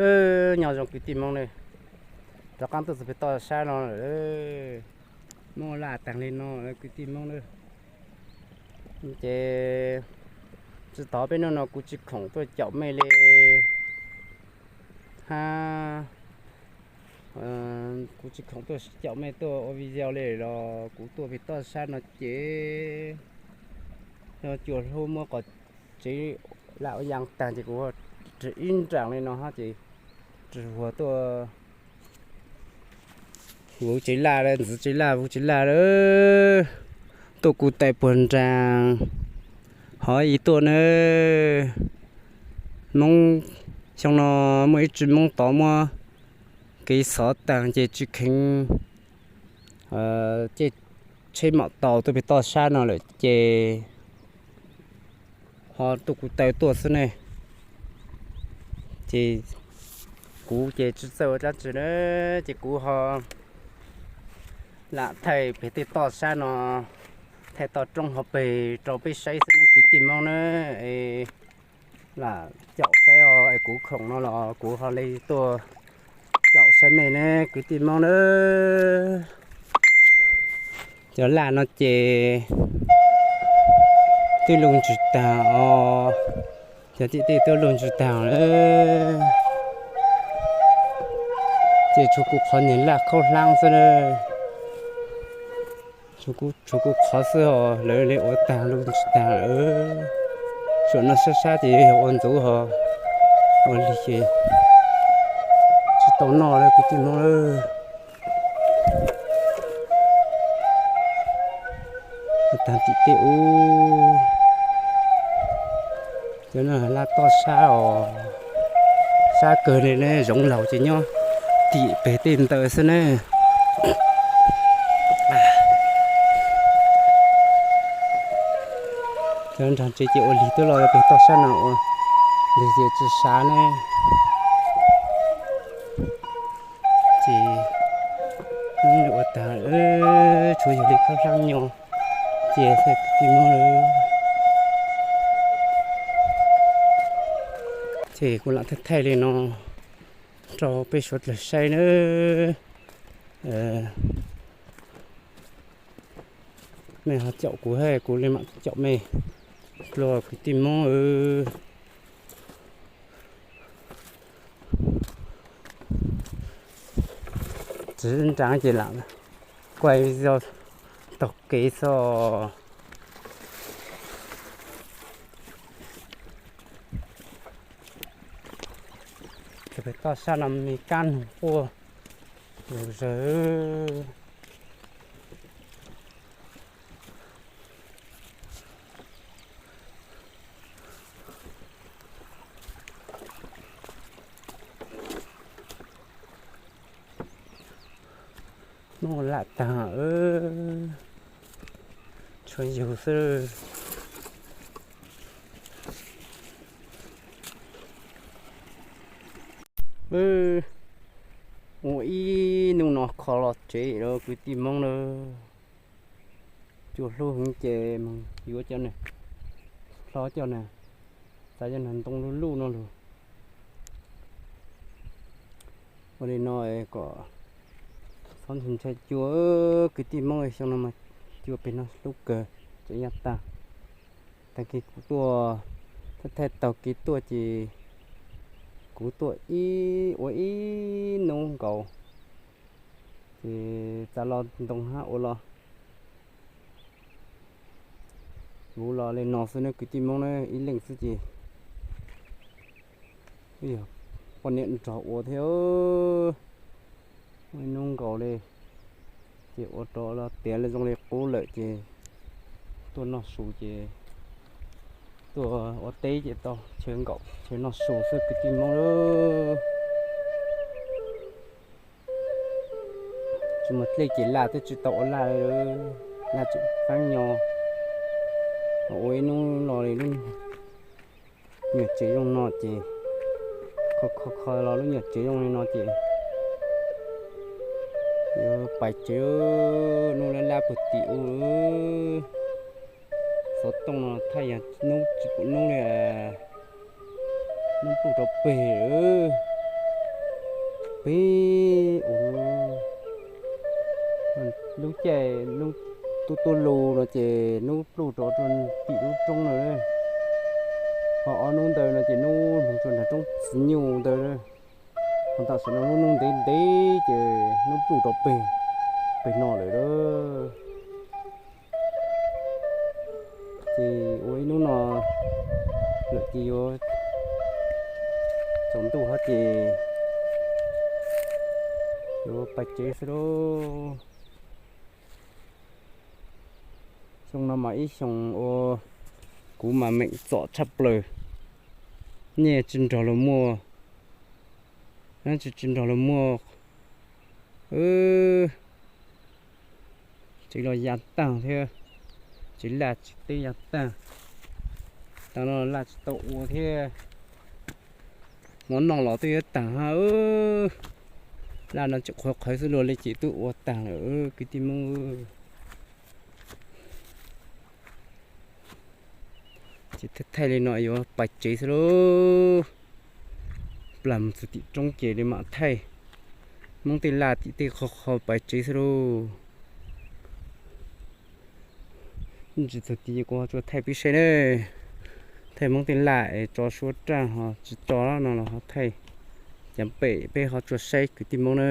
Nyob zoo kwv tij Hmoob na, rov qab tuaj txog pem toj sab no lawm. Muaj laj taag li no kwv tij Hmoob na. Ces tsis tov peb hnub no kuv tsis khoom tuaj caum mej li hab, kuv tsis khoom tuaj caum mej tuaj ua video li los kuv tuaj pem toj sab no ces yog cua hlub muab qhov tsev laj ua yaa taag ces kuv ib nraam li no hab ces tsis huas tuaj vuv tsev laj, ntxiv tsev laj, vuv tsev laj lawm. Tuaj kuv tais puag nraag hov ib tuaj na. Moob, xyoo no muaj ib tsi Moob tod muab kev xov taag ces tsis kheev caij tsheb maum taus tuaj pem toj sab no lawm ces ho tuaj kuv taw tuaj xwb ne. Ces kuv ces tsis txawj ua dlaab tsi na, ces kuv ho lam thaij pem tej toj sab no, thaij toj roob hauv pes rau peb saib xwb ne kwv tij Moob na. Es lam caum saib os, es kuv khoom no los kuv ho li tuaj caum saib mej ne kwv tij Moob na. Cov laj no ces twb lug ntsis taag os, cov tim tej twb lug ntsis taag lawm. Ces tshuav kuv qhov niag laj khaub hlaab xwb, tshuav kuv qhov xwb os, lawv li ua taag lug ntsis taag lawm. Suam no sab sab ces yog ua ntxuv ho ua lig ces tsis tau noj lawm kwv tij Moob lawm. Taag tim tej ub, cov no laj toj sab os, sab kawg li ne, zoov laug ces nyob tim peg tej ntawd xwb ne. Cov nraag tsev ces ua lig twb los peg toj sab no ua lig ces tsis sav ne. Ces ua taag, tshuav yog li khaub hlaab nyo ces tij Moob lawm. Ces kuv lam thaij thaij li no rau peb suav dlawg saib nawb. Mej ho caum kuv, kuv li mam caum mej dlua kwv tij Moob. Txiv nraag ces lam kuaj video taug kev xwb. Pem toj sab no me kab noog quaj lug zawg. Muaj lam taag, tshuav yug xwb. Ua ib nub no kho los tsev lawm kwv tij Moob na. Cua hlub heev ces moog yuav cov ne, hlob cov ne, xav cov ne ntoo luj luj no lug. Ua li no kom txhob ntshai cua kwv tij Moob, xyoo no mas cua peg no hlub kawg tseem yaaj taag. Taag kig kuv tuaj, thaij taug kev tuaj ces kuv tuaj ib ua ib nub nkaus ces txav los ntoo hab ua los vuv los li no xwb ne kwv tij Moob na, ib leeg xwb ces yog poj niam nrog ua thiab. Ua ib nub nkaus li ces ua rau los tiav zoo li qub lawm ces tuaj noj su ces tuaj ua teb ces tau chaw nkaum chaw noj su xwb kwv tij Moob lawm. Tsis muaj dlej ces laj twb tsis tau ua laj, laj tseem faab nyo. Ua ib nub los li lub nyuag tsev zoo no ces kho kho kho los lub nyuag tsev zoo li no ces yuav pais tsev. Nub lab lab puag tim u, xov tooj no thaij yog nub tsis pum nub li, nub pluj rau peg. Peb ua lub caij tuaj tuaj lus no ces hnub pluj rov rau tim lub roob lawm. Ho ob hnub ntawd no ces hnub hmoov rau nram roob Txiv Nyuj ntawd. Ho tam sim no lub hnub ntev ntev ces hnub pluj rov pem, pem no lawm. Ces ua ib hnub no lawm ces yuav tsaus ntuj hab ces yuav pais tsev xwb lauj. Xyoo no mas ib xyoo ua kuv mas meem txom tshaj plaws. Nyiaj tsis nrog luag muaj, tsis, tsis nrog luag muaj. Tsev los ya taag thiab, tsev laj tsev teb ya taag. Taag no laj tsis tau ua thiab. Mov noj los twb yuav taag hab. Laj no tseem qhuav qhawv xwb luag li ces twb ua taag lawm kwv tij Moob. Ces thaij thaij li no yuav pais tsev xwb lauj. Plam mus txug tim roob ces li mam thaij. Moob tej laj tim tej qhov qhov pais tsev xwb lauj. Tsis txug tid kuv ho tsuas thaij peb saib na. Thaij Moob tej laj es tso suab raj ho tsis tso no los ho thaij. Cav pem peb ho tsuas saib kwv tij Moob na.